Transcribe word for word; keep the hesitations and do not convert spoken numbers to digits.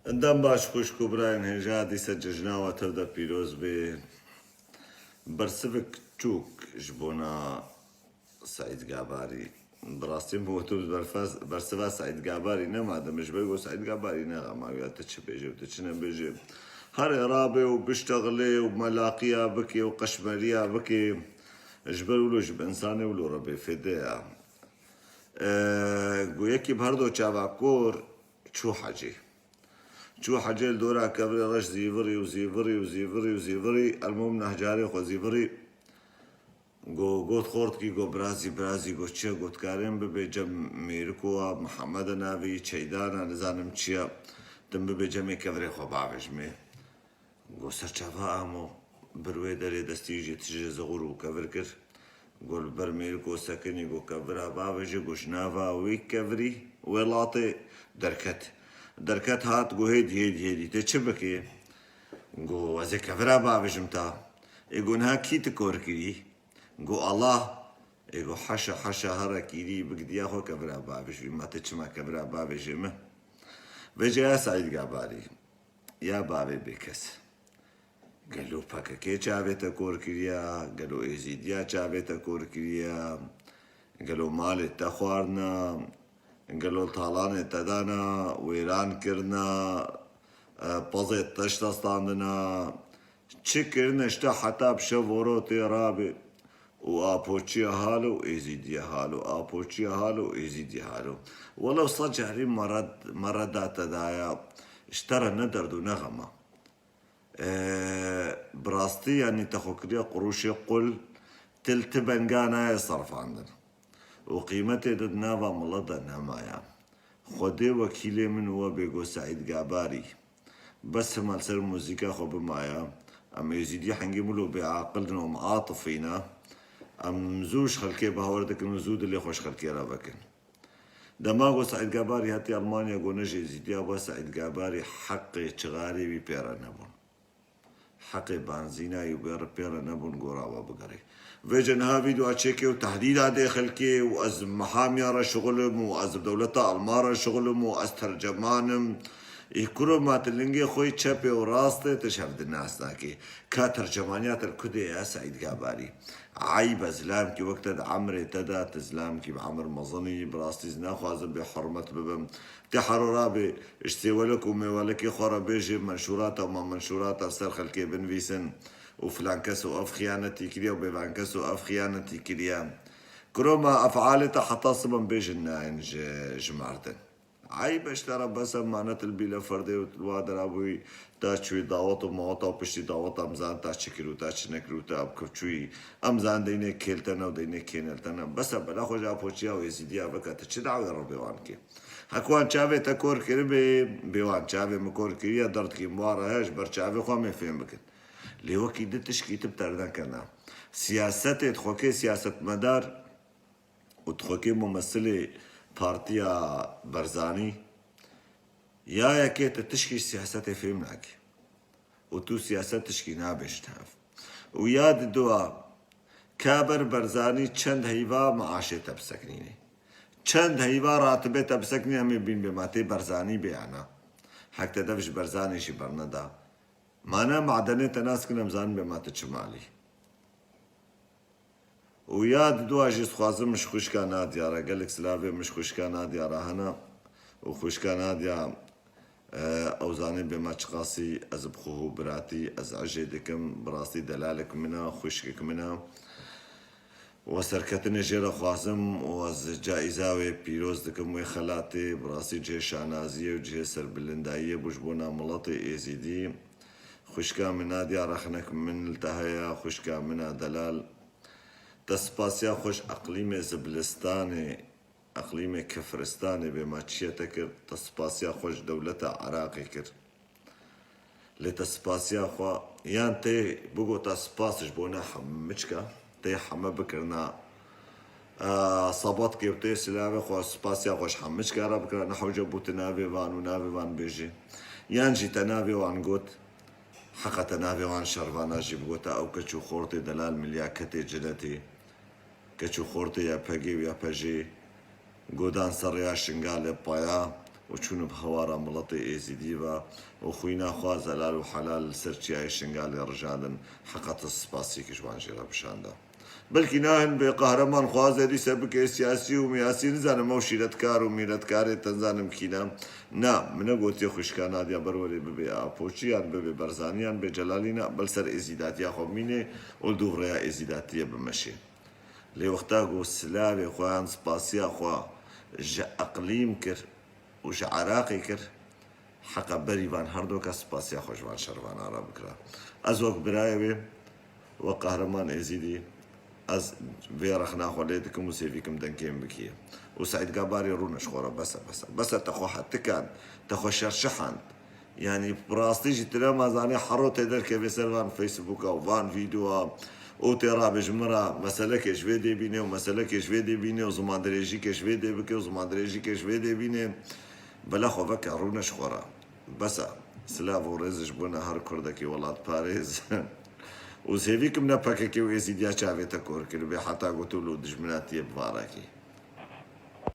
Dem baş xwişk û birayên hêja, dîsa cejna we tev de pîroz bê. Bersivik çûk ji bona Seîd Gabarî. Bi rastî min got, tu berfes-, bersiva Seîd Gabarî nema, de min ji ber got Seîd Gabarî ne xema ya, tu çi bêjê û tu çi nebêjê. Herê rabê û biştexilê û melaqiya bikê û qeşmeriya bikê. Ji ber wilo ji bi însanê wilo re bêfêde ya. E, got yekî bi her do çava kor çû hecê. Çû hecê li dora kevirê reş zîvirî û zîvirî û zîvirî û zîvirî. Elmûm nehcarê xwe zîvirî. Go, got xortkî, go birazî, birazî, go çi ye? Got karên bibê cem mêriko a, Mihemed e navê wî, Çeydan e, nizanim çi ye. Tim bibê cemê kevirê xwe bavêjimê. Go ser çava amo, bir wê derê destî jê tijê zixur û kevir kir. Go li ber mêriko sekinî, go kevira bavêje, go ji nava wê kevirî, welatê derket. Derket hat, go hêdî, hêdî, hêdî, tê çi bikê? Go ez ê kevira bavêjim ta. Ê go niha kî tu kor kirî? Go Allah. Ê go heşa, heşa, here kîrî, bi gidiya xwe kevira bavêjî. Ma tê çima kevira bavêjê min? Vêce ya Seîd Gabarî, ya bavê bêkes. Gelo P K K çavê te kor kiriya? Gelo Êzîdiya çavê te kor kiriya? Gelo malê te xwarina? Gelo talanê te dana, wêran kirina, e, pezê te şikestandina? Çi kirine işte heta bi şev û ro tê rabê û apoçiya halo û Êzîdiya halo, apoçiya halo û Êzîdiya halo. Welew sed carî me red, me reda te daya, ji te re ne derd û ne xema. Ee, bi rastî, yanî te xwe kiriye qurûşê qul, til ti benga nayê serfandin. Û qîmetê de di nava milet de nemaye. Xwedê wekîlê min û we bê, go Seîd Gabarî. Bes hima li ser muzîka xwe bimaya. Em Êzîdî hengî milo bêaqil in û miatifî ne. Em zû ji xelkê bawer dikin û zû dilê xwe ji xelkê re vekin. Dema ku Seîd Gabarî hatiye Almanya, ku ne ji Êzîdiya bû, Seîd Gabarî heqê çixarê wî pê re nebûn. Heqê benzîna wî pê re, pê re nebûn, ku rawa bigerê. Vêce niha vîdyoa çêkê û tehdîda dê xelkê û ez mehamiya re şixul im û ez bi dewleta Alman re şixul im û ez terceman im. Ê kuro, ma tu lingê xwe yê çepê û rastê tu ji hev di nas nakê. Ka tercemaniya te li ku dê ye, Seîd Gabarî? Eyb e, zilamkî wek te di emrê te de, tu zilamkî bi emir mezin î, bi rastî ez naxwazim bêhurmet bibim. Tê hero rabê, ji sêwelek û mêwelekê xwe re bêjê menşûrata û ma menşûrata ser xelkê binivîsin û filan kes û ev xiyanetî kiriye û bêvan kes û ev xiyanetî kiriye. Kuro, ma efalê te heta siban bêjin nayên ji, ji merdin. Eyb e ji te re, bes e, ma ne tu li bîle ferdê û tu li wa dera bûyî, ta çûyî dawet û maweta û piştî daweta em zan ta çi kir û ta çi nekir û ta bi kevçûyî. Em zan deynê kêl te ne û deynê kênel te ne. Bes e, bela xwe ji apoçiya û Êzîdiya veke, tu çi dawê re bê wan kê? Hek wan çavê te kor kiribê, bê wan çavê min kor kiriye, derdikî min wa re heye, ji ber çavê xwe em ê fêm bikin. Lê wekî di tişkî tu bi te re nekirina. Siyasetê, tu xwe kê siyasetmedar û tu xwe kê mumesilê partiya Barzanî, ya yekê tu tişkî siyasetê fêm nakî û tu siyaset tişkî nabêjî hev. Û ya didoa, ka ber Barzanî çend heyva meaşê te bisekinînê. Çend heyva ratibê te bisekinî, em ê bîn bê ma tê Barzanî bê ya na. Hek te dev ji Barzanî jî berneda. Ma ne madenê te nas kin, em zanin bê ma tu çi malî. Û ya didoa jî dixwazim ji xwişka Nadya re, gelek silavê min ji xwişka Nadya re hene. Û xwişka Nadya, e, ew zanê bê ma çiqasî ez bi xwe û biratî ez ejê dikim, bi rastî delalek min e, xwişkek min e. We serketinê jê re xwazim û ez caîza wê pîroz dikim wê xelatê, bi rastî cihê şanaziyê û cihê serbilindayiyê bû ji bona miletê Êzîdî. Xwişka min Nadya, rexnek min li te heye, xwişka min a delal. Te spasiya xwe ji eqlîmê zibilistanê, eqlîmê kefiristanê bê ma çiye te kir, te spasiya xwe ji dewleta Iraqê kir. Lê te spasiya xwe, yan tê bigota spas ji bona hemiçka, tê heme bikirina, e, sabatkê û tê silavê xwe, spasiya xwe ji hemiçka re bikira, ne hewce bû tu navê van û navê van bêjî. Yan jî te navê wan got, heqa te navê wan şervana jî bigota, ew keç û xortê delal milya ketê cinetê. Keç û xortê Y P G û Y P J godan ser rêya Şingalê paya, û çûn bi hewara miletê êzîdî ve û xwîna xwe zelal û helal li ser çiyayê Şingalê rijandin, heqet spasiyekî ji wan jî re bişanda. Belkî nahin bê qehreman xwaze dîse bike siyasî û miyasî, nizanim ew şîretkar û mîretkarê te nizanim kî ne. Na, min negotiye xwişka Nadiya Berwerê bibe Apoçî yan bibe Berzanî yan bê Celalî ne, bel ser êzîdatiya xwe bimînê û li dûv rêya êzîdatiyê bimeşê. Lê wexta ku silavê xwe yan spasiya xwe ji eqlîm kir û ji Iraqê kir, heqa berî van herdoka spasiya xwe ji van şervana re bikira. Ez wek birayê wê, wek qehreman Êzîdî, ez vê rexna xwe lê dikim û sêvîkim dengê min bikî. Û Seîd Gabarî rûne ji xwe re, bes e, bes e. Bes e, te xwe hetikan, te xwe şerşihand. Yanî bi rastî jî tu nema zanî hero tê derkeve ser van Facebooka û van vîdeoa û tê rabe ji min re meselekê ji vê dê bîne û meselekê ji vê dê bîne û zimandirêjîkê ji vê dê bike û zimandirêjîkê ji vê dê bîne. Bela xwe veke, rûne ji xwe re. Bes e. Silav û rêz ji bona her kurdekî welatparêz. Û sêvîkim ne P K K û Êzîdiya çavê te kor kiribê heta ku tu li dijminatiyê bivarekî.